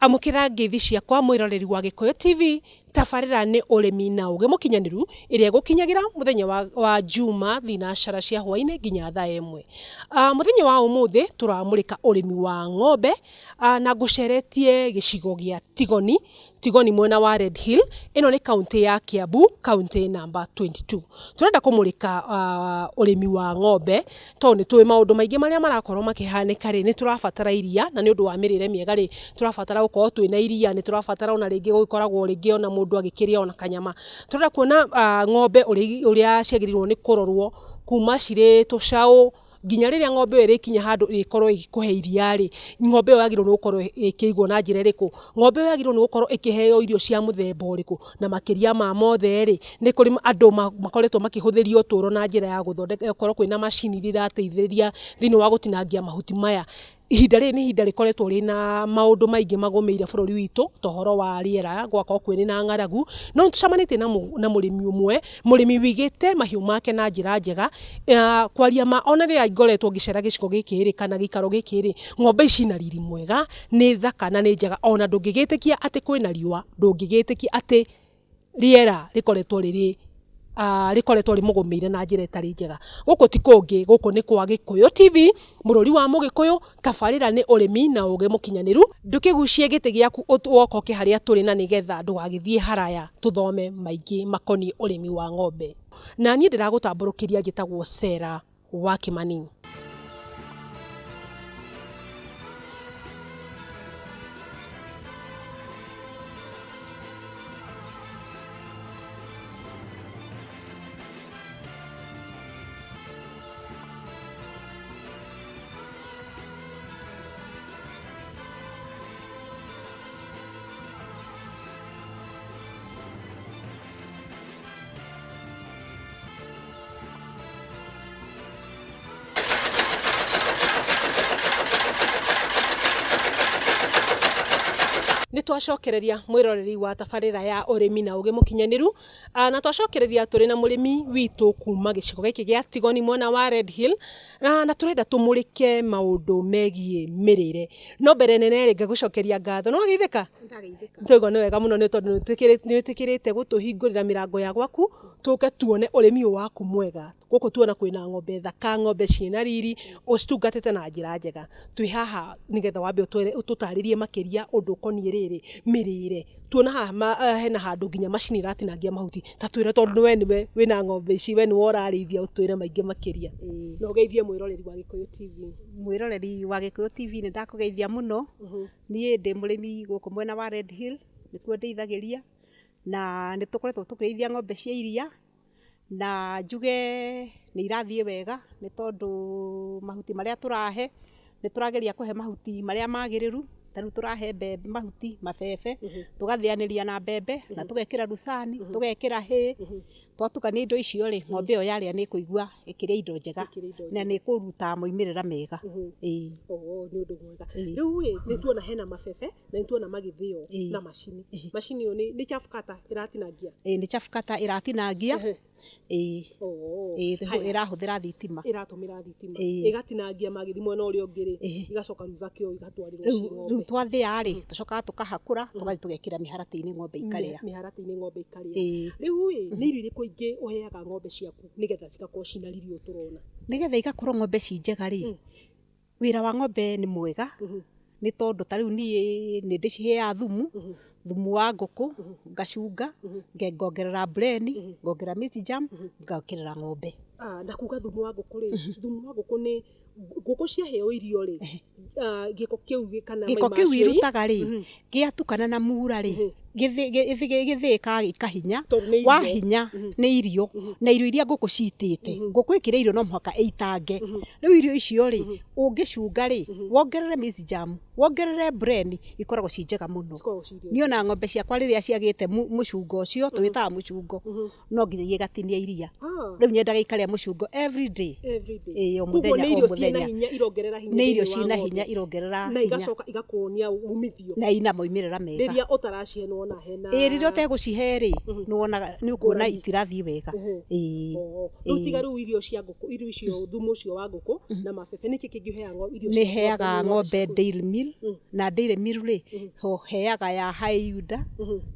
Amũkĩra ngeithi ciakwa mwĩroreri wa Gĩkũyũ TV, tabarĩra nĩ ũrĩmi na ũgĩ mũkinyanĩru ĩrĩa ĩgũkinyagĩra mũthenya wa Juma thinacara cia hwainĩ nginya thaa 1. Mũthenya wa ũmũthĩ tũramũrĩka ũrĩmi wa ng'ombe na ngũceretie gĩcigo gĩa Tigoni, Tigoni mwena wa Red Hill, ĩno nĩ kaũntĩ ya Kiambu, kaũntĩ namba 22. Tũrenda kũmũrĩka ũrĩmi wa ng'ombe tondũ nĩ tũĩ maũndũ maingĩ marĩa marakorwo makĩhanĩka rĩ, nĩ tũrabatara iria na nĩ ũndũ wa mĩrĩre mĩega rĩ, tũrabatara gũkorwo twĩna iria, nĩ tũrabatara ona rĩngĩ gũgĩkoragwo rĩngĩ ona mũndũ agĩkĩrĩa ona kanyama. Tũrenda kuona ng'ombe ũrĩa ciagĩrĩirwo nĩ kũrorwo kuma cirĩ tũcaũ nginya rĩrĩa ng'ombe ĩyo ĩrĩkinya handũ ĩkorwo ĩgĩkũhe iria rĩ, ng'ombe ĩyo yagĩrĩirwo nĩ gũkorwo ĩkĩigwo na njĩra ĩrĩkũ, ng'ombe ĩyo yagĩrĩirwo nĩ gũkorwo ĩkĩheo irio cia mũthemba ũrĩkũ, na makĩria ma mothe rĩ, nĩ kũrĩ andũ makoretwo makĩhũthĩria ũtũũro na njĩra ya gũthondeka gũkorwo kwĩna macini iria irateithĩrĩria thĩinĩ wa gũtinangia mahuti maya. Ihinda rĩrĩ nĩ ihinda rĩkoretwo rĩna maũndũ maingĩ magũmĩire bũrũri witũ ta ũhoro wa rĩera gũgakorwo kwĩrĩ na ng'aragu, no nĩ tũcemanĩtie na mũrĩmi ũmwe, mũrĩmi wĩigĩte mahiũ make na njĩra njega, kwaria ma ona rĩrĩa ngoretwo ngĩcera gĩcigo gĩkĩ rĩ kana gĩikaro gĩkĩ rĩ, ng'ombe ici ina riri mwega, nĩ thaka na nĩ njega ona ndũngĩgĩtĩkia atĩ kwĩna riũa, ndũngĩgĩtĩkia atĩ rĩera rĩkoretwo rĩrĩ rĩkoretwo rĩmũgũmĩire na njĩra ĩtarĩ njega. Gũkũ ti kũngĩ, gũkũ nĩ kwa Gĩkũyũ TV, mũrũri wa Mũgĩkũyũ, tabarĩra nĩ ũrĩmi na ũgĩ mũkinyanĩru. Ndũkĩgucie gĩtĩ gĩaku wokoke harĩa tũrĩ na nĩgetha ndũgagĩthiĩ haraya tũthome maingĩ makoniĩ ũrĩmi wa ng'ombe. Na niĩ ndĩragũtambũrũkĩria njĩtagwo Sarah wa Kĩmani. Nĩ twacokereria mwĩroreri wa tabarĩra ya ũrĩmi na ũgĩ mũkinyanĩru, na twacokereria tũrĩ na mũrĩmi witũ kuma gĩcigo gĩkĩ gĩa Tigoni mwena wa Red Hill, na tũrenda tũmũrĩke maũndũ megiĩ mĩrĩre. No mbere nene rĩ, ngagũcokeria ngatho, nĩ wageithĩka? Twaigua nĩ wega mũno nĩ tondũ nĩ wĩtĩkĩrĩte gũtũhingũrĩra mĩrango ya gwaku tũke tuone ũrĩmi ũyũ waku mwega. Gũkũ tuona kwĩna ng'ombe thaka, ng'ombe ciĩna riri, ũcitungatĩte na njĩra njega. Twĩ haha nĩgetha wambe ũtũtarĩrie makĩria ũndũ ũkoniĩ rĩrĩ, mĩrĩre. Tuona haha hena handũ nginya macini ĩratinangia mahuti, ta twĩre tondũ we nĩwe wĩna ng'ombe ici, we nĩwe ũrarĩithia ũtwĩre maingĩ makĩria. Na ũgeithie mwĩroreri wa Gĩkũyũ TV. Mwĩroreri wa Gĩkũyũ TV nĩ ndakũgeithia mũno. Niĩ ndĩ mũrĩmi gũkũ mwena wa Red Hill, nĩkuo ndĩithagĩria, na nĩ tũkoretwo tũkĩrĩithia ng'ombe cia iria, na njuge nĩ irathiĩ wega nĩ tondũ mahuti marĩa tũrahe, nĩ tũrageria kũhe mahuti marĩa magĩrĩru, ta rĩu tũrahe mbembe mahuti mabebe, tũgathĩanĩria na mbembe, na tũgekĩra lucerne, tũgekĩra hay, twatukania indo icio rĩ, ng'ombe ĩyo yarĩa nĩ ĩkũigua ĩkĩrĩa indo njega na nĩ ĩkũruta moimĩrĩra mega. Ĩĩ. Nĩ ũndũ mwega. Rĩu ĩ, nĩ tuona hena mabebe na nĩ tuona magĩthĩo na macini. Macini ĩyo nĩ chaff cutter ĩratinangia? Ĩĩ, nĩ chaff cutter ĩratinangia. Ĩĩ. Ĩĩ, ĩrahũthĩra thitima. Ĩratũmĩra thitima. Ĩgatinangia magĩthi mwena ũrĩa ũngĩ rĩ, igacoka rĩu igakĩoywo igatwarĩrwo ci ng'ombe. Rĩu twathĩa rĩ, tũcokaga tũkahakũra, tũgathiĩ tũgekĩra mĩharatĩ-inĩ ng'ombe ikarĩa. Mĩharatĩ-inĩ ng'ombe ikarĩa. Rĩu ĩ, nĩ irio irĩkũ ingĩ ũheaga ng'ombe ciaku nĩgetha cigakorwo ciĩna riri ũyũ tũrona? Nĩgetha igakorwo ng'ombe ci njega rĩ, wĩra wa ng'ombe nĩ mwega, nĩ tondũ ta rĩu niĩ nĩ ndĩciheaga thumu, thumu wa ngũkũ, ngacunga, ngongerera mbureni, ngongerera maize germ, ngekĩrĩra ng'ombe. Na kuga thumu wa ngũkũ rĩ, thumu wa ngũkũ nĩ ngũkũ ciaheo irio rĩ, gĩko kĩu kana mai Gĩko kĩu macio ĩ? irutaga rĩ, gĩatukana na mura rĩ, gĩthĩĩkaga gĩkahinya, Tondũ nĩ irio. Wahinya nĩ irio, na irio iria ngũkũ citĩte, ngũkũ ĩkĩrĩa irio no mũhaka ĩitange. Rĩu irio icio rĩ, ũngĩcunga rĩ, wongerere maize germ, wongerere mbureni, ikoragwo ci njega mũno. Cikoragwo ci irio Niĩ ona ng'ombe ciakwa rĩrĩa ciagĩte mũcungo ũcio, tũwĩtaga mũcungo, no nginya igatinia iria. Rĩu nyendaga ikarĩa mũcungo every day. Every day. Ĩĩ, o Koguo mũthenya, nĩ o irio ciĩna mũthenya. hinya, irongerera hinya Nĩ irio thĩinĩ wa ciĩna ng'ombe. hinya, irongerera Na hinya. igacoka igakuonia umithio. Na ina moimĩrĩra mega. Rĩrĩa ũtaracihe Nĩwona hena Ĩĩ, rĩrĩa ũtegũcihe rĩ, nĩwonaga, nĩ ũkuona Ngũrani. itirathiĩ wega. Ĩĩ. Rĩu tiga rĩu irio cia ngũkũ, irio icio, thumu ũcio wa ngũkũ na mabebe, nĩkĩ kĩngĩ ũheaga irio Nĩ cia heaga ng'ombe ciaku? Dairy Meal, na Dairy Meal rĩ, ho heaga ya High-Yuda,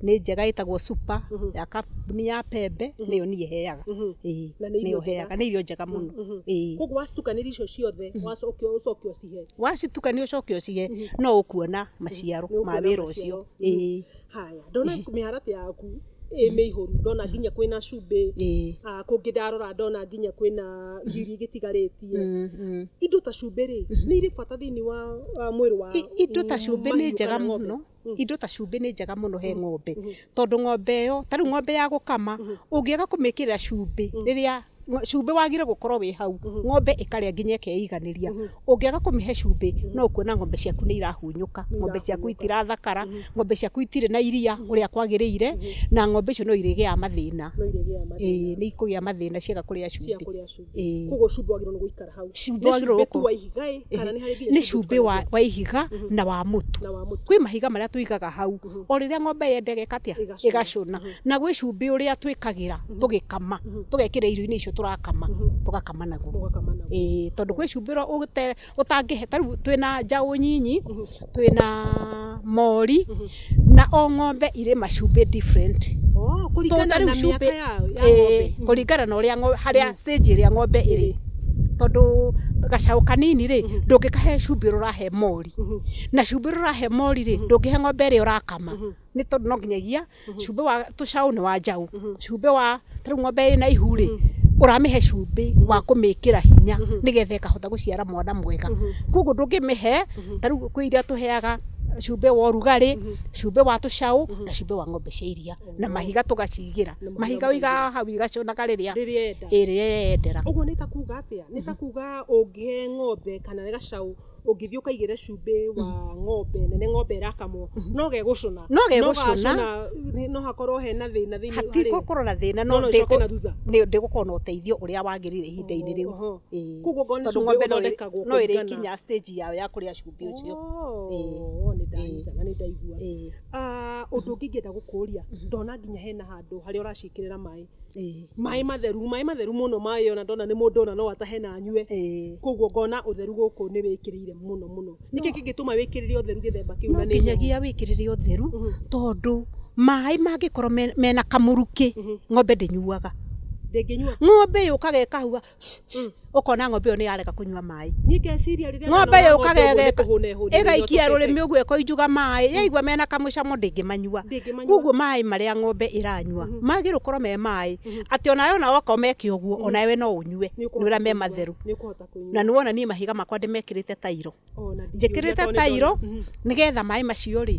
nĩ njega, ĩtagwo Super, ya kambuni ya Pembe, nĩyo niĩ heaga. Ĩĩ. Na nĩ irio Nĩyo heaga, nĩ irio njega mũno. Ĩĩ. Koguo wacitukania icio ciothe, wacokia ũcoke ũcihe. Wacitukania ũcoke ũcihe, no ũkuona maciaro Nĩ ma ũkuona wĩra ũcio. maciaro. Ĩĩ. Haya, ndona mĩharatĩ yaku ĩ mĩihũru, ndona nginya kwĩna cumbĩ. Ah, kũngĩ ndarora ndona nginya kwĩna irio iria igĩtigarĩtie. Indo ta cumbĩ rĩ, nĩ irĩ bata thĩinĩ wa mwĩrĩ wa Indo ta cumbĩ nĩ mahiũ njega kana ng'ombe? mũno. Indo ta cumbĩ nĩ njega mũno he ng'ombe, tondũ ng'ombe ĩyo, ta rĩu ng'ombe ya gũkama, ũngĩaga kũmĩkĩrĩra cumbĩ, rĩrĩa cumbĩ wagire gũkorwo wĩ hau, ng'ombe ĩkarĩa nginya ĩkeiganĩria. Ũngĩaga kũmĩhe cumbĩ, no ũkuona ng'ombe ciaku nĩ irahunyũka, ng'ombe ciaku itirathakara, ng'ombe ciaku itirĩ na iria ũrĩa kwagĩrĩire, na ng'ombe icio no irĩgĩaga mathĩna. No irĩgĩaga mathĩna. Ĩĩ, nĩ ikũgĩa mathĩna ciaga kũrĩa Cia cumbĩ. kũrĩa cumbĩ. Ĩĩ. Koguo cumbĩ wagĩrĩirwo nĩ gũikara hau. Cumbĩ Nĩ wagĩrĩirwo cumbĩ tu gũkorwo- wa ihiga ĩ, kana nĩ harĩ nginya Nĩ cumbĩ wa ihiga na wa mũtu. Na wa mũtu. Kwĩ mahiga marĩa tũigaga hau, o rĩrĩa ng'ombe yenda ĩgeka atĩa? Ĩgacũna. Ĩgacũna. Na gwĩ cumbĩ ũrĩa twĩkagĩra tũgĩkama, tũgekĩra irio-inĩ icio tũrakama, tũgakama naguo. Ũgakama naguo. Ĩĩ, tondũ gwĩ cumbĩ ũrĩa ũtangĩhe. Ta rĩu twĩna njaũ nyinyi, twĩna mori, na o ng'ombe irĩ macumbĩ different. Oh, kũringana Tondũ ta rĩu na mĩaka ya Ĩĩ, ng'ombe. kũringana na ũrĩa harĩa stage ĩrĩa ng'ombe ĩrĩ, tondũ gacaũ kanini rĩ, ndũngĩkahe cumbĩ ũrĩa ũrahe mori, na cumbĩ ũrĩa ũrahe mori rĩ, ndũngĩhe ng'ombe ĩrĩa ũrakama, nĩ tondũ no nginyagia cumbĩ wa tũcaũ nĩ wa njaũ. Cumbĩ wa ta rĩu ng'ombe ĩna ihu rĩ, ũramĩhe cumbĩ wa kũmĩkĩra hinya nĩgetha ĩkahota gũciara mwana mwega. Koguo ndũngĩmĩhe ta rĩu, kwĩ iria tũheaga cumbĩ wa ũrugarĩ, cumbĩ wa tũcaũ, na cumbĩ wa ng'ombe cia iria, na mahiga tũgacigĩra. Mahiga ũigaga hau igaconaga rĩrĩa Rĩrĩa enda. Ĩ, rĩrĩa yendera. Ũguo nĩ ta kuga atĩa? Nĩ ta kuga ũngĩhe ng'ombe kana gacaũ, ũngĩthiĩ ũkaigĩre cumbĩ wa ng'ombe nene, ng'ombe ĩrakamwo, no gegũcũna? No gegũcũna. No hakorwo hena thĩna thĩinĩ harĩ- Hatigũkorwo na thĩna. No No no ĩcoke na thutha. Nĩ ndĩgũkorwo na ũteithio ũrĩa wagĩrĩire ihinda-inĩ rĩu. Ĩĩ. Koguo ngona Tondũ cumbĩ ng'ombe ũthondekagwo no kũringana- ĩrĩkinya stage yao ya kũrĩa cumbĩ ũcio. Oh, nĩ ndanyita na nĩ ndaigua. Ĩĩ. Ah, ũndũ ũngĩ ingĩenda gũkũria, ndona nginya hena handũ harĩa ũraciĩkĩrĩra maĩ. Ĩĩ. Maĩ matheru, maĩ matheru mũno, maĩ ona ndona nĩ mũndũ ona no atahe na anyue. Koguo ngona ũtheru gũkũ nĩ wĩkĩrĩire mũno mũno. Nĩkĩ kĩngĩtũma wĩkĩrĩre ũtheru gĩthemba kĩu No na nĩ nyamũ? nginyagia wĩkĩrĩre ũtheru, tondũ maĩ mangĩkorwo mena kamũrukĩ, ng'ombe ndĩnyuaga. Ndĩngĩnyua. Ng'ombe yũkaga ĩkahua, ũkona ng'ombe ĩyo nĩ yarega kũnyua maĩ. Niĩ ngeciria rĩrĩa Ng'ombe ndanona yũkaga ng'ombe ũguo nĩ ĩgeka kũhũna ĩhũnire, ĩgaikia nĩnyotokete. rũrĩmĩ ũguo ĩkoinjuga maĩ, yaigua mena kamũcamo ndĩngĩmanyua. Ndĩngĩmanyua. Koguo maĩ marĩa ng'ombe ĩranyua magĩrĩirwo gũkorwo me maĩ atĩ onawe ona okorwo meke ũguo, onawe no ũnyue, Nĩ nĩ ũkũhota ũrĩa me kũnyua. matheru. Nĩ ũkũhota kũnyua. Na nĩwona niĩ mahiga makwa ndĩmekĩrĩte tairo. Ona ndingĩũria Njĩkĩrĩte tondũ nĩ tairo ndona. Nĩgetha maĩ macio rĩ,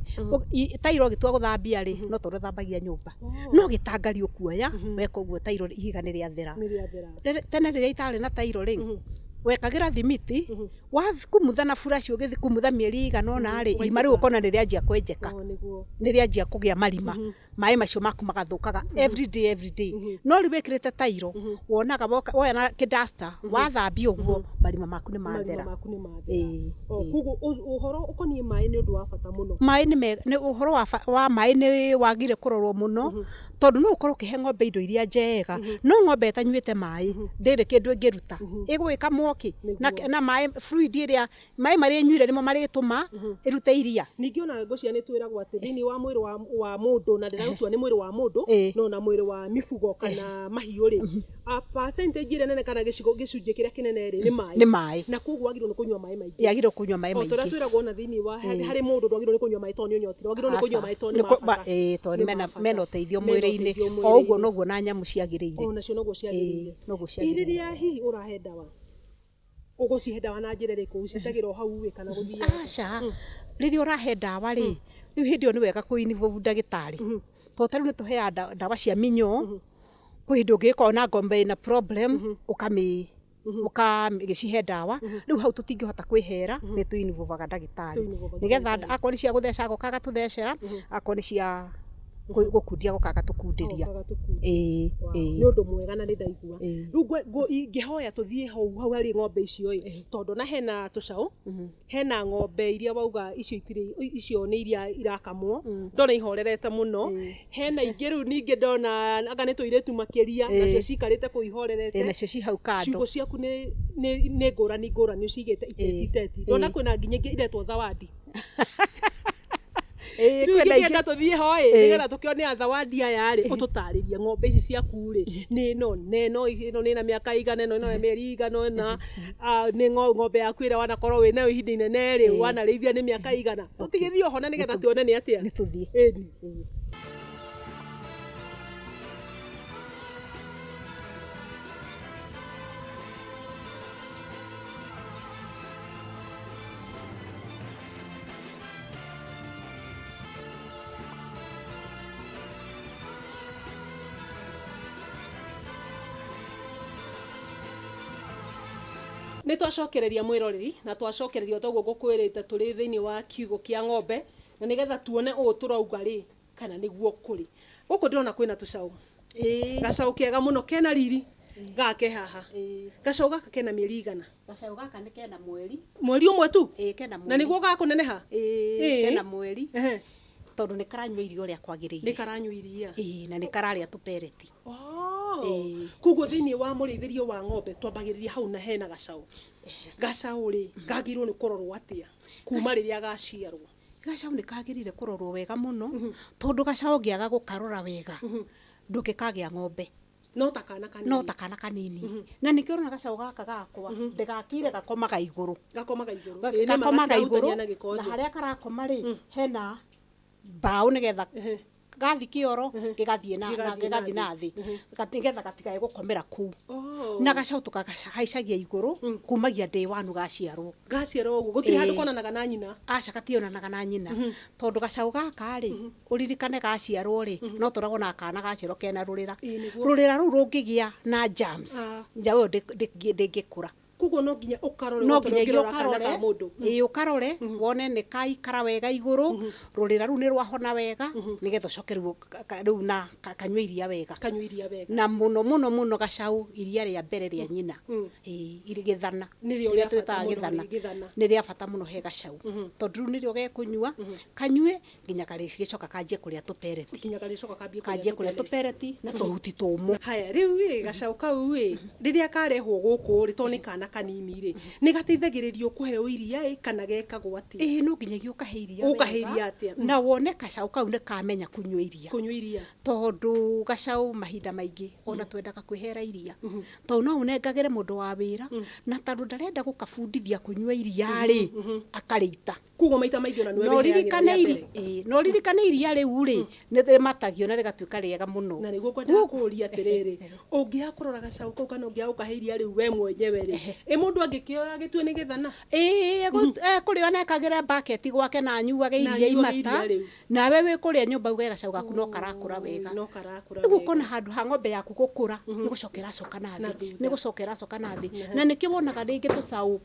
tairo ũgĩtua gũthambia rĩ, no tondũ thambagia nyũmba, no gĩtangari ũkuoya weka ũguo, tairo ihiga nĩ rĩathera. Nĩ rĩathera. Tene rĩrĩa itarĩ na tairo rĩ, wekagĩra thimiti, wakumutha na buraci, ũgĩthiĩ kumutha mĩeri ĩigana ũna rĩ, irima rĩu ũkona nĩ rĩanjia kwenjeka. Oh, nĩguo. Nĩ rĩanjia kũgĩa marima, maĩ macio maku magathũkaga every day, every day. No rĩu wĩkĩrĩte tairo, wonaga woka woya na kĩdasta wathambia ũguo, marima maku nĩ Marima mathera. Maku nĩ mathera. Ĩĩ. Oh, koguo ũhoro ũkoniĩ maĩ nĩ ũndũ wa bata mũno. Maĩ nĩ mega, nĩ ũhoro wa maĩ nĩ wagire kũrorwo mũno, tondũ no ũkorwo ũkĩhe ng'ombe indo iria njega, no ng'ombe ĩtanyuĩte maĩ ndĩrĩ kĩndũ ĩngĩruta, ĩgũgĩkamwo kĩ? Na maĩ, fluid ĩrĩa, maĩ marĩa ĩnyuire nĩmo marĩtũma ĩrute iria. Ningĩ ona ngũcia nĩ twĩragwo atĩ thĩinĩ wa mwĩrĩ wa mũndũ, na ndĩrarutua nĩ mwĩrĩ wa mũndũ, no na mwĩrĩ wa mifugo kana mahiũ rĩ, a percentage ĩrĩa nene kana gĩcigo gĩcunjĩ kĩrĩa kĩnene rĩ, nĩ maĩ. Nĩ maĩ. Na koguo wagĩrĩirwo nĩ kũnyua maĩ maingĩ. Yagĩrĩirwo kũnyua maĩ O ta ũrĩa maingĩ. twĩragwo ona thĩinĩ wa harĩ mũndũ, ndwagĩrĩirwo nĩ kũnyua maĩ tondũ nĩ ũnyotire, wagĩrĩirwo nĩ kũnyua maĩ tondũ nĩ Nĩ ma bata. Ĩĩ, tondũ Nĩ mena ma bata. mena ũteithio Mena mwĩrĩ-inĩ. ũteithio O ũguo mwĩrĩ-inĩ. Noguo na nyamũ ciagĩrĩire. O nacio noguo ciagĩrĩire. Ĩĩ, noguo Ĩ, ciagĩrĩire. rĩrĩa hihi ũrahe ndawa, ũgũcihe ndawa na njĩra ĩrĩkũ? Ũcitagĩra o hau ĩ, kana gũthiaga? Aca, rĩrĩa ũrahe ndawa rĩ, rĩu hĩndĩ ĩyo nĩ wega kũ involve ndagĩtarĩ, tondũ ta rĩu nĩ tũheaga ndawa cia mĩnyoo. Kwĩ hĩndĩ ũngĩgĩkorwo na ng'ombe ĩna problem, ũkamĩ ũkamĩcihe ndawa, rĩu hau tũtingĩhota kwĩhera, nĩ tũ-involvaga ndagĩtarĩ Tũ-involvaga nĩgetha ndagĩtarĩ. akorwo nĩ cia gũtheca agoka agatũthecera, akorwo nĩ cia Gũkundia gũkaga tũkundĩria. Gokaga tũkundia. Ĩĩ. Wow, Ĩĩ. Nĩ ũndũ mwega na nĩ ndaigua. Ĩĩ. Rĩu ingĩhoya tũthiĩ hau hau harĩ ng'ombe icio ĩ, tondũ na hena tũcaũ, hena ng'ombe iria wauga icio itirĩ, icio nĩ iria irakamwo, ndona ihorerete mũno. Hena ingĩ rĩu ningĩ ndona anga nĩ tũirĩtu makĩria, nacio cikarĩte kũu ihorerete. Ĩĩ, nacio ci hau kando. Ciugũ ciaku nĩ ngũrani ngũrani ũcigĩte iteti iteti. Ndona kwĩna nginya ingĩ iretwo Zawadi. Ĩĩ, Rĩu kwĩna ingĩ. ingĩkĩenda tũthiĩ ho ĩ, nĩgetha tũkĩone a Zawadi aya rĩ, ũtũtarĩrie ng'ombe ici ciaku rĩ, nĩ ĩno na ĩno, ĩno nĩ na mĩaka igana, ĩno ĩna mĩeri igana ũna, nĩ ng'ombe yaku ĩrĩa wanakorwo wĩ nayo ihinda inene rĩ, wanarĩithia nĩ mĩaka igana. Tũtigĩthiĩ oho na nĩgetha tuone nĩ atĩa. Nĩ tũthiĩ. Ĩni. Nĩ twacokereria mwĩroreri na twacokereria toguo ngũkwĩrĩte tũrĩ thĩinĩ wa kiugũ kĩa ng'ombe, na nĩgetha tuone ũũ tũrauga rĩ kana nĩguo kũrĩ. Gũkũ ndĩrona kwĩna tũcaũ. Ĩĩ. Gacaũ kega mũno kena riri gake haha. Ĩĩ. Gacaũ gaka kena mĩeri igana? Gacaũ gaka nĩ kena mweri. Mweri ũmwe tu? Ĩĩ, kena Na mweri. nĩguo gakũneneha? Ĩĩ, Ĩĩ. kena mweri. Ehe. Tondũ nĩ karanyua iria ũrĩa kwagĩrĩire. Nĩ karanyua iria. Ĩĩ, na nĩ kararĩa tũpereti. Oh. Ĩĩ. Koguo thĩinĩ wa mũrĩithĩrio wa ng'ombe twambagĩrĩria hau na hena gacaũ. Gacaũ rĩ, kagĩrĩirwo nĩ kũrorwo atĩa kuma rĩrĩa gaciarwo? Gacaũ nĩ kagĩrĩire kũrorwo wega mũno, tondũ gacaũ ũngĩaga gũkarora wega, ndũngĩkagĩa ng'ombe. No ta kana kanini. No ta kana kanini. Na nĩkĩo ũrona gacaũ gaka gakwa, ndĩgakire gakomaga igũrũ. Gakomaga igũrũ. Ĩĩ, nĩ ma, Gakomaga igũrũ, gatirahutania na gĩko na thĩ. harĩa karakoma rĩ, hena mbaũ nĩgetha gathi kĩoro, gĩgathiĩ na, na, Gĩgathiĩ na gĩgathiĩ na thĩ. Nĩgetha gatikae gũkomera kũu. Oh. Na gacaũ tũkagahaicagia igũrũ, kumagia day one gaciarwo. Gaciarwo ũguo, gũtirĩ handũ Ĩĩ. konanaga na nyina. Aca, gationanaga na nyina. Tondũ gacaũ gaka rĩ, ũririkane gaciarwo rĩ, no tũragwo na kana gaciarwo kena rũrĩra. Ĩĩ, nĩguo. Rũrĩra rũu rũngĩgĩa na germs, njaũ ĩyo ndĩngĩkũra. Koguo no nginya ũkarore No o ta ũrĩa nginyagia ũngĩrora kana ũkarore, ka mũndũ. Ĩĩ, ũkarore, wone nĩ kaikara wega igũrũ, rũrĩra rũu nĩ rwahona wega, nĩgetha ũcoke rĩu rĩu na kanyue iria wega. Kanyue iria wega. Na mũno mũno mũno gacaũ iria rĩa mbere rĩa nyina. Ĩĩ, irĩ gĩthana. Nĩrĩo Rĩrĩa rĩa bata twĩtaga mũno gĩthana. harĩ gĩthana. Nĩ rĩa bata mũno he gacaũ. Tondũ rĩu nĩrĩo gekũnyua, kanyue nginya karĩgĩcoka kanjie kũrĩa tũpereti. Nginya karĩcoka kambie kũrĩa Kanjie kũrĩa tũpereti. tũpereti na tũhuti tũmũ. Haya, rĩu ĩ, gacaũ kau ĩ, rĩrĩa karehwo gũkũ rĩ, tondũ nĩ kana kanini rĩ, nĩ gateithagĩrĩrio kũheo iria ĩ, kana gekagwo atĩa? Ĩĩ, no nginyagia ũkahe iria Ũkahe wega, iria atĩa? Na wone gacaũ kau nĩ kamenya kũnyua iria. Kũnyua iria. Tondũ gacaũ mahinda maingĩ ona twendaga kwĩhera iria. Tondũ no ũnengagĩre mũndũ wa wĩra, na tondũ ndarenda gũkabundithia kũnyua iria rĩ, akarĩita. Koguo maita maingĩ ona nĩwe Na wĩheagĩra ũririkane rĩa iri- mbere. ĩĩ, na ũririkane iria rĩu rĩ, nĩ rĩmatagio na rĩgatuĩka rĩega mũno. Na nĩguo ngwendaga kũũria atĩrĩrĩ, ũngĩaga kũrora gacaũ kau kana ũngĩaga gũkahe iria rĩu we mwenyewe rĩ, ĩ mũndũ angĩkĩoya gĩtue nĩ gĩthana? Ĩĩ, kũrĩa onekagĩra bucket gwake na anyuage Na iria anyuage imata, iria rĩu. nawe wĩ kũrĩa nyũmba uge gacaũ gaku no karakũra wega. No karakũra Rĩu wega. ũkona handũ ha ng'ombe yaku gũkũra, nĩ gũcoka ĩracoka na Na thĩ, thutha. nĩ gũcoka ĩracoka na thĩ. Na nĩkĩo wonaga rĩngĩ tũcaũ,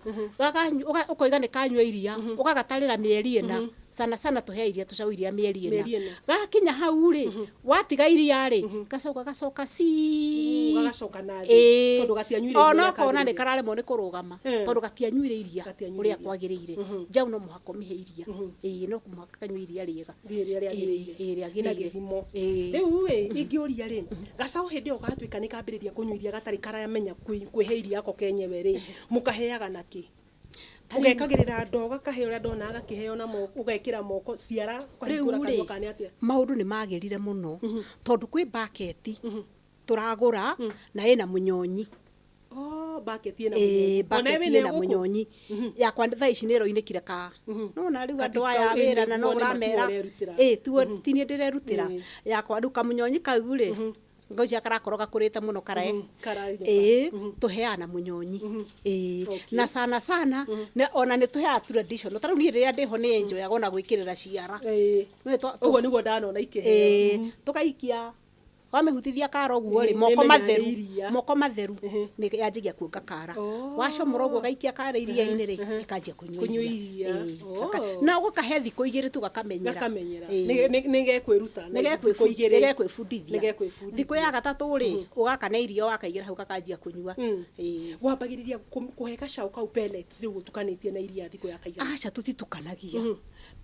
ũkoiga nĩ kanyua iria, ũgagatarĩra mĩeri ĩna. Sana sana tũhe iria tũcaũ iria mĩeri ĩna. Mĩeri ĩna. Gakinya hau rĩ, watiga iria rĩ, gacaũ gagacoka cii. Gagacoka na thĩ, Ĩĩ. tondũ gatianyuire iria Ona ũrĩa ũkona nĩ kagĩrĩire. kararemwo nĩ kũrũgama, tondũ gatianyuire iria Gatianyuire ũrĩa iria. kwagĩrĩire. Njaũ no mũhaka ũmĩhe iria. Ĩĩ, no mũhaka kanyue iria rĩega. Rĩrĩa rĩagĩrĩire. Ĩĩ, rĩagĩrĩire. Na gĩthimo. Ĩĩ. Rĩu ĩ, ingĩũria rĩ, gacaũ hĩndĩ ĩyo gatuĩka nĩ kambĩrĩria kũnyua iria gatarĩ karamenya kwĩhe iria ako kenyewe rĩ, mũkaheaga nakĩ? Ũgekagĩrĩra ndoo gakahe ũrĩa ndona gakĩheo na moko, ũgekĩra moko ciara ũkahingũra Rĩu kanua rĩ, kana nĩ atĩa? maũndũ nĩ magĩrire mũno, tondũ kwĩ bucket tũragũra na ĩna mũnyonyi. Oh, bucket ĩna Ĩĩ, mũnyonyi. Ona bucket ĩna ĩna gũkũ? mũnyonyi. Yakwa thaa ici nĩ ĩroinĩkire ka. Nĩwona rĩu andũ Kau aya a ĩĩ, wĩra na no nĩguo nĩ ũramera. matuo ũrerutĩra. Ĩĩ, tuo ti niĩ ndĩrerutĩra. Ĩĩ. Yakwa rĩu kamũnyonyi kau rĩ, ngwĩciria karakorwo gakũrĩte mũno karae. Karae. Ĩĩ, tũheaga na mũnyonyi. Ĩĩ, Okay. na sana sana, na ona nĩ tũheaga traditional. Ta rĩu niĩ rĩrĩa ndĩho nĩ enjoyaga ona gwĩkĩrĩra ciara. Ĩĩ. Nĩ Ũguo nĩguo ndanona ikĩheo. Ĩĩ, tũgaikia Wamĩhutithia kara ũguo rĩ, Ĩĩ, moko nĩĩmenyaga nĩ matheru, iria. Moko matheru nĩ yanjagia kuonga kara. Wacomora ũguo ũgaikia kara iria-inĩ rĩ, ĩkanjia kũnyua Kũnyua iria. iria. Ĩĩ, Oh. Na ũgũkahe thikũ 2 tu gakamenyera. Gakamenyera. Ĩĩ. Nĩ gekwĩruta na thikũ 2. Nĩgekwĩbundithia. Nĩgekwĩbundithia. Thikũ ya gatatũ rĩ, ũgaka na iria wakaigĩra hau gakanjia kũnyua. Ĩĩ. Wambagĩrĩria kũhe gacaũ kau pellets rĩu ũtukanĩtie na iria thikũ ya kaigana? Aca, tũtitukanagia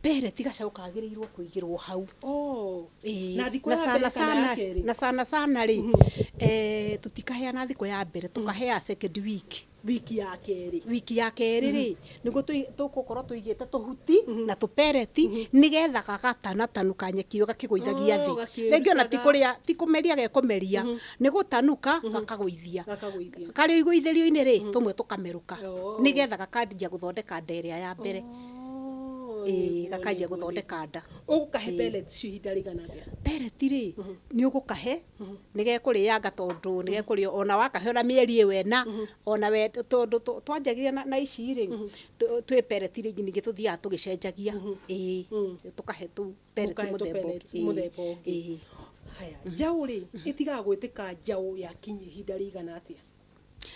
pellet. Gacaũ kagĩrĩirwo kũigĩrwo hau. Oh. Ĩĩ. Na thikũ Na ya sana mbere kana ya sana kerĩ? Na sana sana rĩ, tũtikaheana thikũ ya mbere, tũkahea second week. Wiki ya kerĩ. Wiki ya kerĩ rĩ, nĩguo tũgũkorwo tũigĩte tũhuti na tũpellets, nĩgetha gagatanatanuka nyeki ĩyo gakĩgũithagia Oh, thĩ. Rĩngĩ ona ti gakĩrutaga. Kũrĩa, ti kũmeria gekũmeria, nĩ gũtanuka gakagũithia. Gakagũithia. Karĩ igũithĩrio-inĩ rĩ, tũmwe tũkamerũka, Oh. nĩgetha gakanjia gũthondeka nda ĩrĩa ya mbere. Oh, Ĩĩ, nĩguo, gakanjia nĩguo, gũthondeka nda. Ũgũkahe pellets icio ihinda rĩigana atĩa? Pellet rĩ, nĩ ũgũkahe nĩ gekũrĩanga, tondũ nĩ gekũrĩa ona wakahe ona mĩeri ĩyo 4 ona we, tondũ twanjagia na ici rĩ, twĩ pellet rĩ, ningĩ tũthiaga tũgĩcenjagia. Ĩĩ, tũkahe tũu pellet Mũkahe tũ mũthemba pellets ũngĩ. Ĩĩ, mũthemba ũngĩ. Ĩĩ. Haya, njaũ rĩ, ĩtigaga gwĩtĩka njaũ yakinyia ihinda rĩigana atĩa?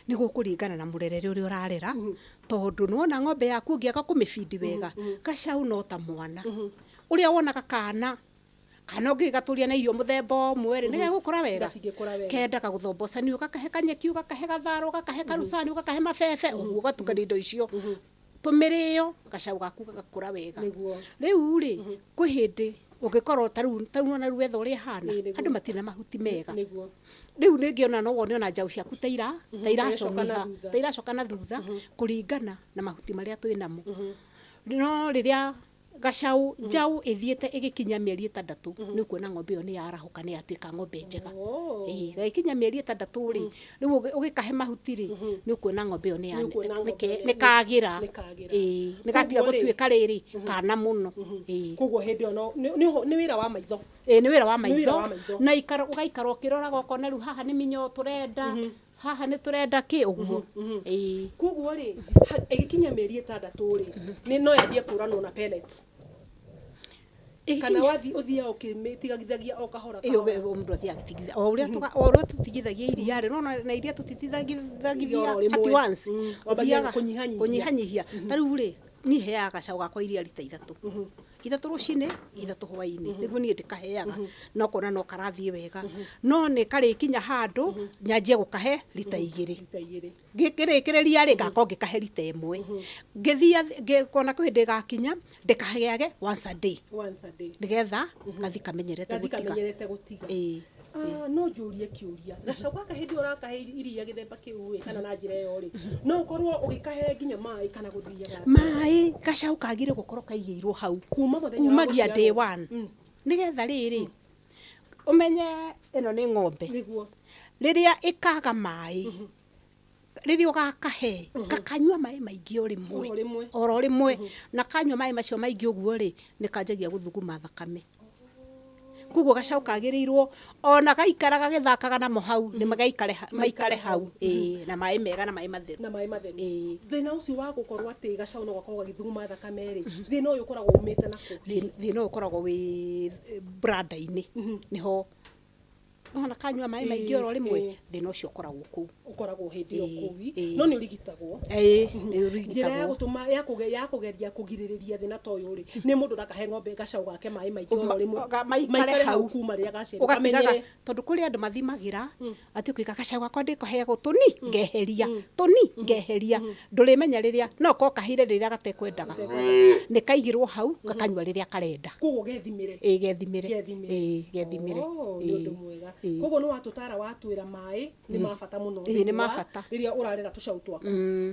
Nĩ gũkũringana na mũrerere ũrĩa ũrarera, tondũ nĩwona ng'ombe yaku ũngĩaga kũmĩbindi wega, gacaũ no ta mwana ũrĩa wonaga kana kana ũngĩgatũria na irio mũthemba ũmwe rĩ, nĩgegũkũra wega? Gatingĩkũra wega. Kendaga gũthombocanio, ũgakahe kanyeki, ũgakahe gatharo, ũgakahe karucani, ũgakahe mabebe, ũguo ũgatukania indo icio tũmĩrĩo, gacaũ gaku gagakũra wega. Rĩu rĩ, kwĩ hĩndĩ ũngĩkorwo tarĩu ona rĩu wetha ũrĩa ĩhana, Ĩĩ, nĩguo. andũ matirĩ na mahuti mega. Rĩu rĩngĩ ona no wone ona njaũ ciaku ta ira ta Iracoka na iraconiha, thutha. ta iracoka na thutha, kũringana na mahuti marĩa twĩ namo. No rĩrĩa gacaũ, njaũ ĩthiĩte ĩgĩkinya mĩeri 6, nĩ ũkuona ng'ombe ĩyo nĩ yarahũka, nĩ yatuĩka ng'ombe njega. Oh. Ĩĩ, gagĩkinya mĩeri 6 rĩ, rĩu ũgĩkahe mahuti rĩ, nĩ ũkuona ng'ombe ĩyo nĩ ya Nĩ ũkuona ng'ombe ĩyo nĩ kagĩra. Nĩ kagĩra. Ĩĩ, nĩ gatiga Koguo rĩ- gũtuĩka rĩrĩ kana mũno. Ĩĩ. Koguo hĩndĩ ĩyo no nĩ wĩra wa maitho. Ĩĩ, nĩ wĩra wa Nĩ wĩra maitho. Wa maitho. Na ũgaikara ũkĩroraga, ũkona rĩu haha nĩ mĩnyoo tũrenda, haha nĩ tũrenda kĩ, ũguo. Ĩĩ. Koguo rĩ, ĩgĩkinya mĩeri 6 rĩ, nĩ no yambie kũranwo na pellets, kana wathi ũthiaga ũkĩmĩtigithagia o kahora Ĩĩ, kahora? Mũndũ athiaga agĩtigitha o ũrĩa tũtigithagia iria rĩ, nona na iria tũtitithagithia Oro rĩmwe. at once. Wambagia Ũthiaga kũnyihanyihia. Kũnyihanyihia. Ta rĩu rĩ, niĩ heaga gacaũ gakwa iria rita 3, 3 rũcinĩ, 3 hwaĩ-inĩ, nĩguo niĩ ndĩkaheaga, na ũkona no karathiĩ wega. No nĩ karĩkinya handũ nyanjie gũkahe rita 2. Rita 2. Ngĩrĩkĩrĩria rĩ, ngakorwo ngĩkahe rita 1. Ngĩthia ngĩkona kwĩ hĩndĩ ĩgakinya ndĩkaheage once a day, Once a day. Nĩgetha gathi kamenyerete Gathi gũtiga. Kamenyerete gũtiga. Ĩĩ. Ah, no njũrie kĩũria, gacaũ gaka hĩndĩ ĩyo ũrakahe iria gĩthemba kĩu ĩ, kana na njĩra ĩyo rĩ, no ũkorwo ũgĩkahe nginya maĩ kana gũthiaga atĩa? Maĩ, gacaũ kagire gũkorwo kaigĩirwo hau Kuma mũthenya wa kumagia day gũciarwo. one, nĩgetha rĩrĩ ũmenye ĩno nĩ ng'ombe. Rĩrĩa ĩkaga maĩ, rĩrĩa ũgakahe, gakanyua maĩ maingĩ o rĩmwe. Oro rĩmwe. Oro rĩmwe. Na kanyua maĩ macio maingĩ ũguo rĩ, nĩ kanjagia gũthuguma thakame. Koguo gacaũ kagĩrĩirwo ona gaikara gagĩthakaga namo hau, nĩ gaikare maikare hau. Ĩĩ, na maĩ mega na maĩ matheru. Na maĩ matheru. Ĩĩ. Thĩna ũcio wa gũkorwo atĩ gacaũ no gakorwo gagĩthuguma thakame rĩ, thĩna ũyũ ũkoragwo umĩte na kũ? Thĩna ũyũ ũkoragwo wĩ brada-inĩ, nĩho nona kanyua maĩ maingĩ oro rĩmwe, thĩna ũcio ũkoragwo kũu. Ũkoragwo hĩndĩ ĩyo Ĩĩ, kũu, ĩĩ. no nĩ ũrigitagwo? Ĩĩ, nĩ Njĩra ya ũrigitagwo. Gũtũma ya kũgeria kũgirĩrĩria thĩna ta ũyũ rĩ, nĩ mũndũ ndakahe ng'ombe gacaũ gake maĩ maingĩ oro rĩmwe. Maikare hau. Kuma rĩrĩa gaciarwo Ũgatigaga kamenyere. Tondũ kũrĩ andũ mathimagĩra atĩ ũkĩiga gacaũ gakwa ndĩkaheagwo tũni, ngeheria tũni, ngeheria, ndũrĩmenya rĩrĩa no korwo kaheire rĩrĩa gatekwendaga. Nĩ kaigĩrwo hau gakanyua rĩrĩa karenda. Koguo gethimĩre. Ĩĩ, gethimĩre. Gethimĩre. Ĩĩ, gethimĩre. Oh, nĩ ũndũ mwega. Koguo nĩ watũtara, watwĩra maĩ nĩ ma bata mũno Ĩĩ, nĩ thĩinĩ ma wa bata. Rĩrĩa ũrarera tũcaũ twaku.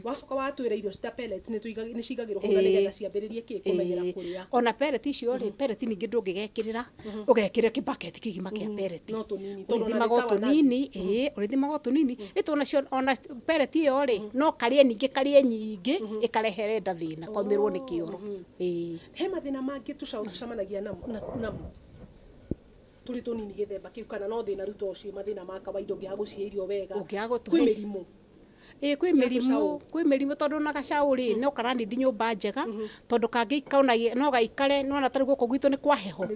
Wacoka watwĩra irio ta pellets nĩ cigagĩrwo hau na nĩgetha ciambĩrĩrie kĩ kũmenyera kũrĩa. Ona pellet icio rĩ, pellet ningĩ ndũngĩgekĩrĩra ũgekĩre kĩbaketi kĩgima kĩa pellet. No tũnini, tondũ ona Ũrĩthimaga o nĩ ta tũnini. Ĩĩ, ũrĩthimaga o tũnini. Ĩtũ onacio, ona pellet ĩyo rĩ, no karĩe ningĩ, karĩe nyingĩ, ĩkarehere nda thĩna, komĩrwo nĩ kĩoro. Ĩĩ. He mathĩna mangĩ tũcaũ tũcemanagia namo tũrĩ tũnini gĩthemba kĩu, kana no thĩna rĩu to ũcio, mathĩna ma kawaida ũngĩaga gũcihe irio wega? Ũngĩaga gũtũhe Kwĩ mĩrimũ? Ĩĩ, kwĩ Ya mĩrimũ. tũcaũ. Kwĩ mĩrimũ, tondũ ona gacaũ rĩ, no karanindi nyũmba njega, tondũ kangĩikara no gaikare nona tarĩu gũkũ gwitũ nĩ kwa heho.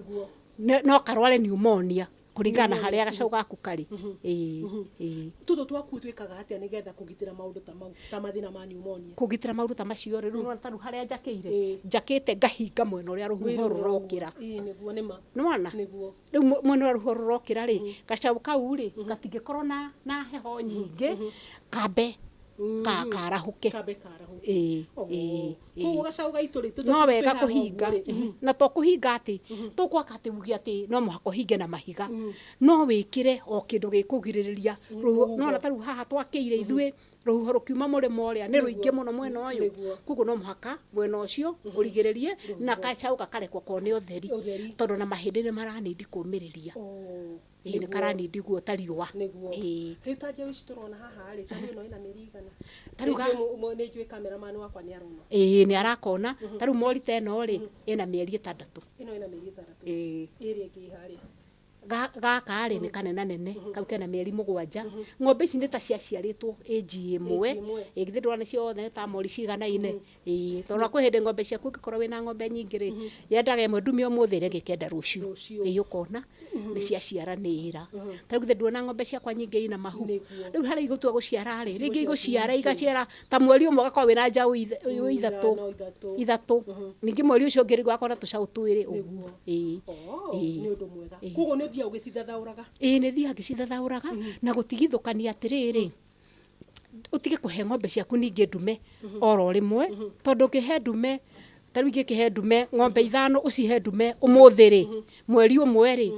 No karware pneumonia. Kũringana na harĩa gacaũ gaku karĩ. Ĩĩ, ĩĩ. Tũtũ twaku twĩkaga atĩa nĩgetha kũgitĩra maũndũ ta mau, ta mathĩna ma pneumonia? Kũgitĩra maũndũ ta macio rĩ, rĩu nĩwona ta rĩu harĩa njakĩire, Ĩĩ. njakĩte ngahinga mwena ũrĩa rũhuho rũrokĩra. Ĩĩ, nĩguo nĩma. Nĩwona? Nĩguo. Rĩu mwena ũrĩa rũhuho rũrokĩra rĩ, gacaũ kau rĩ, gatingĩkorwo na heho nyingĩ, kambe karahũke. Kambe karahũke. Ĩĩ, Oh. ĩĩ, ĩĩ. Koguo gacaũ gaitũ rĩ, No wega tũtũheaga kũhinga. ũguo rĩ. Na to kũhinga atĩ tũgwaka atĩ uge atĩ no mũhaka ũhinge na mahiga, no wĩkĩre o kĩndũ gĩkũgirĩrĩria rũhuho. Nĩwona ta rĩu haha twakĩire ithuĩ, rũhuho rũkiuma mũrĩmo ũrĩa nĩ rũingĩ mũno mwena ũyũ, Nĩguo. koguo no mũhaka mwena ũcio ũrigĩrĩrie na gacaũ gakarekwo kone ũtheri, Ũtheri. tondũ na mahĩndĩ nĩ maranindi kũmĩrĩria. Oh. Ĩĩ, nĩ karanindi guo ta riũa. Nĩguo. Ĩĩ. Rĩu ta njaũ ici tũrona haha rĩ, ta rĩu ĩno ĩna mĩeri igana? Ta rĩu Nĩ njũĩ cameraman wakwa nĩ arona. Ĩĩ, nĩ arakona. Ta rĩu mori ta ĩno rĩ, ĩna mĩeri 6. Ĩno ĩna mĩeri 6. Ĩĩ. Ĩrĩa ĩngĩ ĩ harĩa? Gaka rĩ nĩ kanena nene, kau kena mĩeri 7. Ng'ombe ici nĩ ta ciaciarĩtwo ĩnji ĩmwe. Ĩnji ĩmwe. Ĩ, githĩ ndũrona ciothe nĩ ta mori ciganaine? Ĩĩ, tondũ kwĩ hĩndĩ ng'ombe ciaku ũngĩkorwo wĩna ng'ombe nyingĩ rĩ, yendaga ĩmwe ndume ũmũthĩ, ĩrĩa ĩngĩ ĩkenda rũciũ. Rũciũ. Ĩĩ, ũkona nĩ ciaciaranĩra. Ta rĩu githĩ nduona ng'ombe ciakwa nyingĩ ina mahu? Nĩguo. Rĩu harĩa igũtua gũciara rĩ, rĩngĩ igũciara ciaku igaciara ta mweri ũmwe ũgakorwo wĩna njaũ ithatũ. Ithano, ithatũ. Ithatũ. Ningĩ mweri ũcio ũngĩ rĩngĩ ũgakorwo na tũcaũ twĩrĩ ũguo. Nĩguo. Ĩĩ. Oh, Ĩĩ. nĩ ũndũ mwega. Koguo nĩ ũthiaga ũgĩcithathaũraga? Ĩĩ, nĩ thiaga ngĩcithathaũraga na gũtigithũkania atĩrĩrĩ, ũtige kũhe ng'ombe ciaku ningĩ ndume oro rĩmwe, tondũ ũngĩhe ndume, ta rĩu ingĩkĩhe ndume ng'ombe 5, ũcihe ndume ũmũthĩ rĩ, mweri ũmwe rĩ,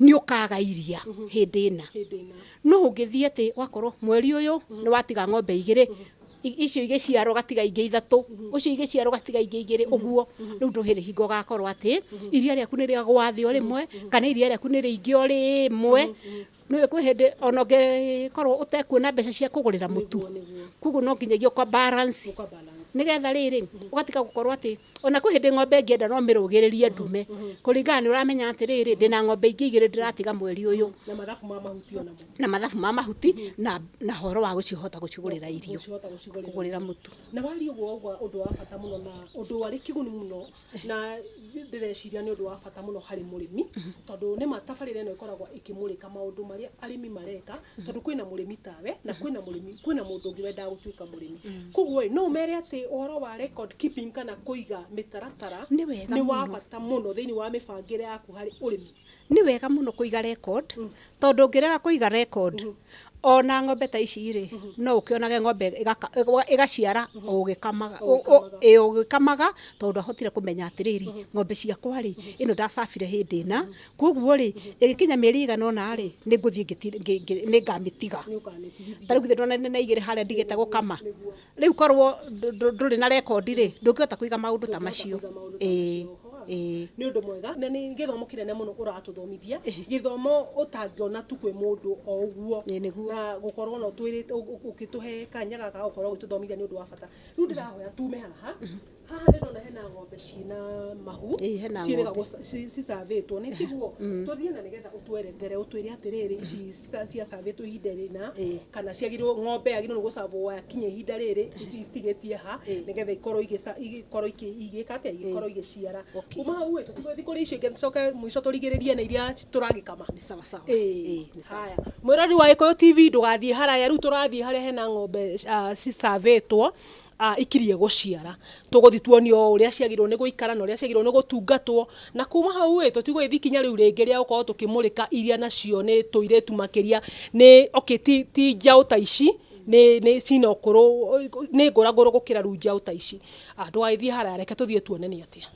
nĩ ũkaga iria hĩndĩ ĩna. Hĩndĩ ĩna. No ũngĩthiĩ atĩ wakorwo mweri ũyũ nĩ watiga ng'ombe 2, icio igĩciara ũgatiga ingĩ 3, ũcio igĩciara ũgatiga ingĩ 2, ũguo rĩu ndũhĩrĩ hingo ũgakorwo atĩ iria rĩaku nĩ rĩagwa thĩ o rĩmwe, kana iria rĩaku nĩ rĩingĩ o rĩmwe. Nĩũĩ kwĩ hĩndĩ ona ũngĩkorwo ũtekuona mbeca cia kũgũrĩra mũtu. Nĩguo, nĩguo. Koguo no nginyagia ũka balance. Ũka balance. Nĩgetha rĩrĩ, ũgatiga gũkorwo atĩ ona kwĩ hĩndĩ ng'ombe ĩngĩenda no mĩrũgĩrĩrie ndume, kũringana nĩ ũramenya atĩrĩrĩ, ndĩna ng'ombe ingĩ 2 ndĩratiga mweri ũyũ. Na mathabu ma mahuti onamo. Na mathabu ma mahuti na horo wa gũcihota gũcigũrĩra irio. Gũcihota gũcigũrĩra. Kũgũrĩra mũtu. Na waria ũguo wauga ũndũ wa bata mũno na ũndũ warĩ kĩguni mũno, na ndĩreciria nĩ ũndũ wa bata mũno harĩ mũrĩmi, tondũ nĩ ma tabarĩra ĩno ĩkoragwo ĩkĩmũrĩka maũndũ marĩa arĩmi mareka, tondũ kwĩna mũrĩmi tawe na kwĩna mũrĩmi, kwĩna mũndũ ũngĩ wendaga gũtuĩka mũrĩmi. Koguo ĩ, no ũmere atĩ ũhoro wa record keeping kana kũiga mĩtaratara Nĩ wega nĩ wa mũno. bata mũno thĩinĩ wa mĩbangĩre yaku harĩ ũrĩmi. Nĩ wega mũno kũiga record, tondũ ũngĩrega kũiga record, ona ng'ombe ta ici rĩ, no ũkĩonage ng'ombe ĩgaciara o ũgĩkamaga, ĩ, ũgĩkamaga, tondũ ndwahotire kũmenya atĩrĩrĩ, ng'ombe ciakwa rĩ, ĩno ndacabire hĩndĩ ĩna, koguo rĩ, ĩgĩkinya mĩeri ĩigana ũna rĩ, nĩ ngũthiĩ nĩ ngamĩtiga. Nĩ ũkamĩtigithia. Ta rĩu githĩ ndũrona nĩ 2 harĩa ndigĩte gũkama? Rĩu korwo ndũrĩ na rekondi rĩ, ndũngĩhota kũiga maũndũ ta macio. Kũiga maũndũ ta Ĩĩ, macio. ĩĩ. Nĩ ũndũ mwega na nĩ gĩthomo kĩnene mũno ũratũthomithia, gĩthomo ũtangĩona tu kwĩ mũndũ o ũguo. Ĩĩ, nĩguo. Na gũkorwo no twĩrĩte, ũgĩtũhe kanya gaka ga gũkorwo ũgĩtũthomithia nĩ ũndũ wa bata. Rĩu ndĩrahoya tume haha. Haha ndĩrona hena ng'ombe ciĩna mahu, Ĩĩ, hena ciĩrĩga ng'ombe. cicavĩtwo, nĩ tiguo? Tũthiĩ na nĩgetha ũtwerethere, ũtwĩre atĩrĩrĩ, ici ciacavĩtwo ihinda rĩna, kana ciagĩrĩirwo, ng'ombe yagĩrĩirwo nĩ gũcavwo yakinya ihinda rĩrĩ, ici itigĩtie ha, nĩgetha ikorwo igĩkorwo igĩka atĩa, igĩkorwo igĩciara. Kuma hau ĩ, tũtigũthiĩ kũrĩ icio ingĩ, tũcoke mũico tũrigĩrĩrie na iria tũragĩkama. Nĩ sawa sawa. Ĩĩ. Ĩĩ, nĩ sawa. Haya. Mwĩrori wa Gĩkũyũ TV, ndũgathiĩ haraya, rĩu tũrathiĩ harĩa hena ng'ombe cicavĩtwo, ikirie gũciara. Tũgũthiĩ tuonio ũrĩa ciagĩrĩirwo nĩ gũikara na ũrĩa ciagĩrĩirwo nĩ gũtungatwo, na kuma hau ĩ, tũtigũgĩthiĩ ikinya rĩu rĩngĩ rĩa gũkorwo tũkĩmũrĩka iria nacio nĩ tũirĩtu makĩria, nĩ okay, ti njaũ ta ici, nĩ cina ũkũrũ, nĩ ngũragũrũ gũkĩra rĩu njaũ ta ici. Ndũgagĩthiĩ haraya, reke tũthiĩ tuone nĩ atĩa.